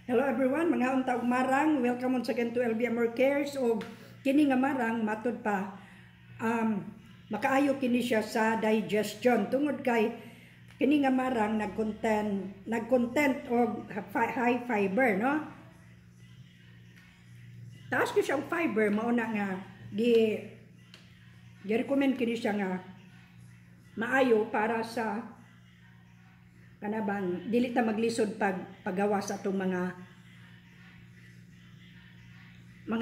Hello everyone, mga unta og marang. Welcome once again to LB Amor Cares. Og kini nga marang matud pa makaayo kini siya sa digestion tungod kay kini nga marang nag-content og high fiber, no? Taas ko siya og fiber, mao na nga gi-recommend kini siya nga maayo para sa kanabang dili ta maglisod paggawa sa atong mga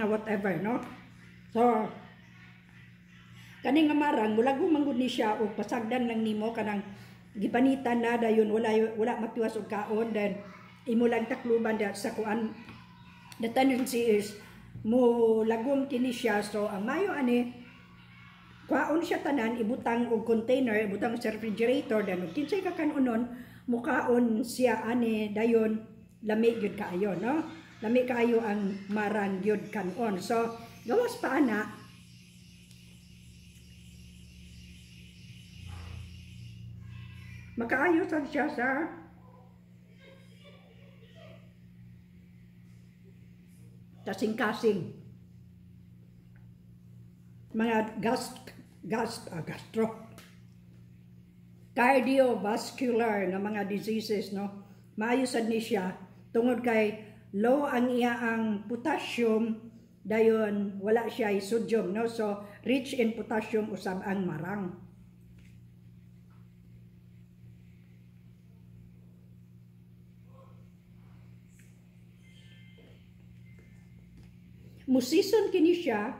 whatever, no? So kani nga marang mulago man gud ni siya og pasagdan lang nimo kanang gipanitan na dayon wala matiwas og kaon, then imo lang takluban da sa kuan. The tendency is mo lagom kini siya. So ang mayo ani, kuhaon siya tanan, ibutang og container, ibutang sa refrigerator, then og kinsay ka kanunon mukaon siya ani, dayon lami gyud kaayo, no? Lami kaayo ang marang gyud kanon. So gawas pa ana, makaayo sad siya sa kasing-kasing, mga gastro, cardiovascular nga mga diseases, no? Maayo sad ni siya tungod kay low ang iya ang potassium, dayon wala siya sodium, no? So rich in potassium usab ang marang. Musison kini siya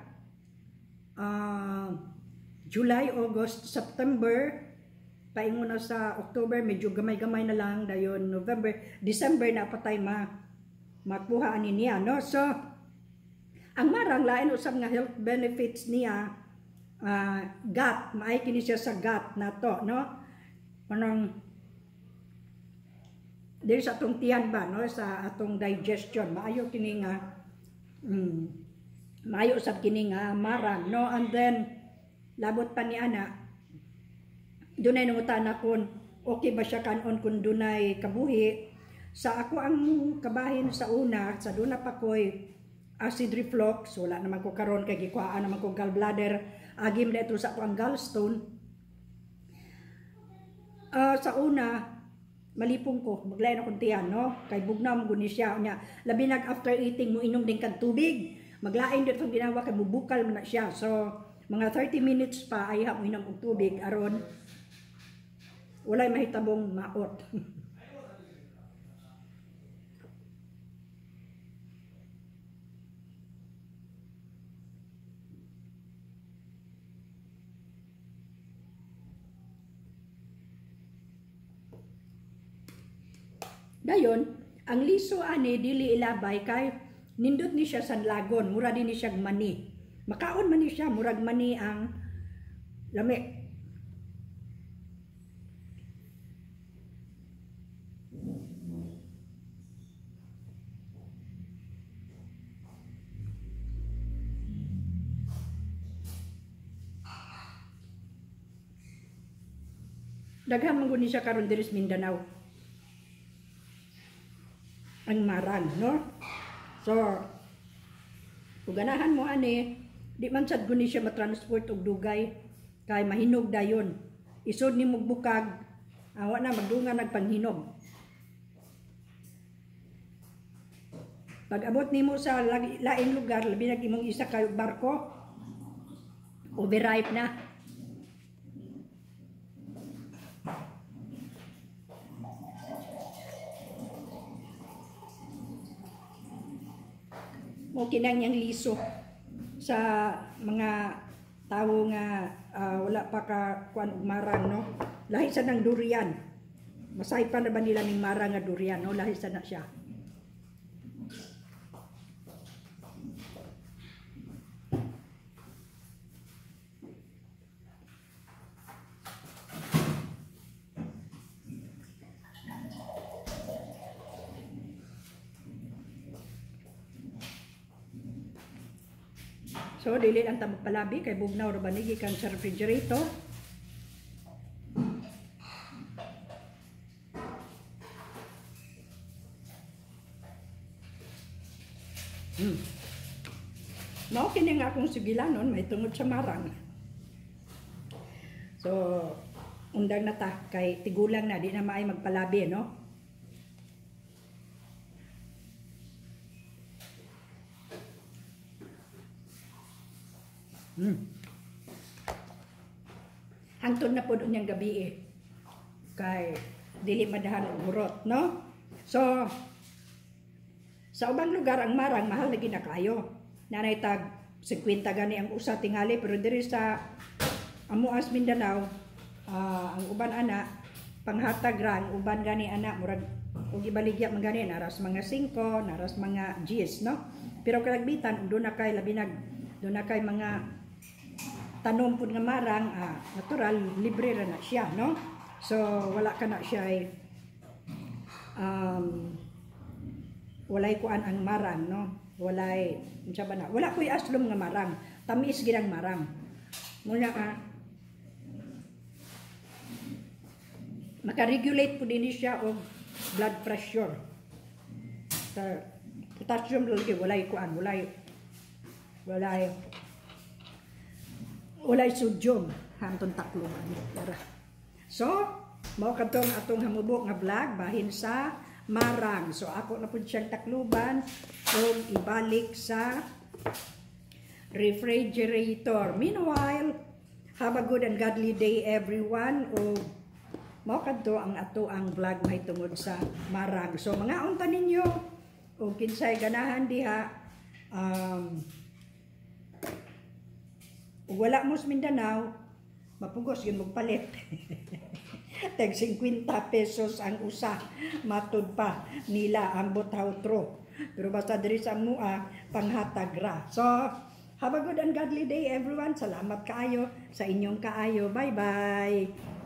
July, August, September, paingon na sa October, medyo gamay-gamay na lang, dayon November, December na patay makuha ani niya, no? So ang marang lain usab nga health benefits niya, gut, maay kini siya sa gut nato, no? Kanang diri sa atong tiyan ba, no? Sa atong digestion, maayo kini nga maayo usab kini nga marang, no? And then labot pa ni ana, dunay nangutana kon okay ba siya kanon kun dunay kabuhi. Sa ako ang kabahin sa una, sa duna pa koy acid reflux, wala naman ko karon kay gikuhaan naman ko gallbladder, agim na ito sa ako ang gallstone. Sa una malipong ko, maglain akong tiyan, no? Kay bugnaw mo guni siya nya, labi nag after eating mo inom din kag tubig, maglain dito ang ginawa kay mubukal man na siya. So mga 30 minutes pa ay mo inom og tubig aron walay mahitabong maot. Dayon, ang liso ani dili ilabay kay nindot ni siya sanlagon, mura din ni siya mani. Makaon man ni siya, murag mani ang lami. Daghan man gud ni siya karon diri sa Mindanao. Ang marang, no? So, kung ganahan mo ani, di man sad guni siya matransport og dugay kay mahinog dayon. Isod ni mog bukag, awa na magdunga nagpanghinog. Pag abot nimo sa laing lugar, labi nag imong isa ka barko, overripe na. Mo kinang niyang liso sa mga tawo nga wala pa ka kuan og marang, no? Lahi sa nang durian. Masay pa na ba nila ning marang nga durian, no? Lahi sa na siya. So, dili lang ta magpalabi kay bugnaw ra ba ni gikan sa refrigerator. Mao kini nga akong sugilanon may tungod sa marang. So, undang na ta kay tigulang na, di na maay magpalabi, no? Hangtod na pod unyang gabi eh. Kay dili madahan og hurot, no? So, sa ubang lugar ang marang mahal na ginakayo. Nanay tag 50 gani ang usa tingali, pero diri sa Amuas Mindanao, ang uban ana panghatag ra, ang uban gani ana murag og ibaligya man gani naras mga 5, naras mga Gs, no? Pero kalagbitan og doon na kay labinag doon na kay mga tanom pud nga marang, natural libre ra na siya, no? So wala ka na siya ay walay kuan ang marang, no? Walay unsa ba na? Wala koy aslom nga marang. Tamis gid ang marang. Muna ka maka-regulate po din siya og blood pressure. Ta potassium lagi walay kuan, walay walay walay sodium hanton taklo ani. Tara. So, mao kadtong atong hamubo nga vlog bahin sa marang. So ako na pud siyang takluban ug ibalik sa refrigerator. Meanwhile, have a good and godly day, everyone. Ug mao kadto ang ato ang vlog mahitungod sa marang. So mga unta ninyo ug kinsay ganahan diha, ug wala mo sa Mindanao, mapugos yun magpalit. Tag 50 pesos ang usa, matud pa nila ang buthaw tro. Pero basta diri sa mua, panghatag ra. So, have a good and godly day, everyone. Salamat kaayo sa inyong kaayo. Bye-bye.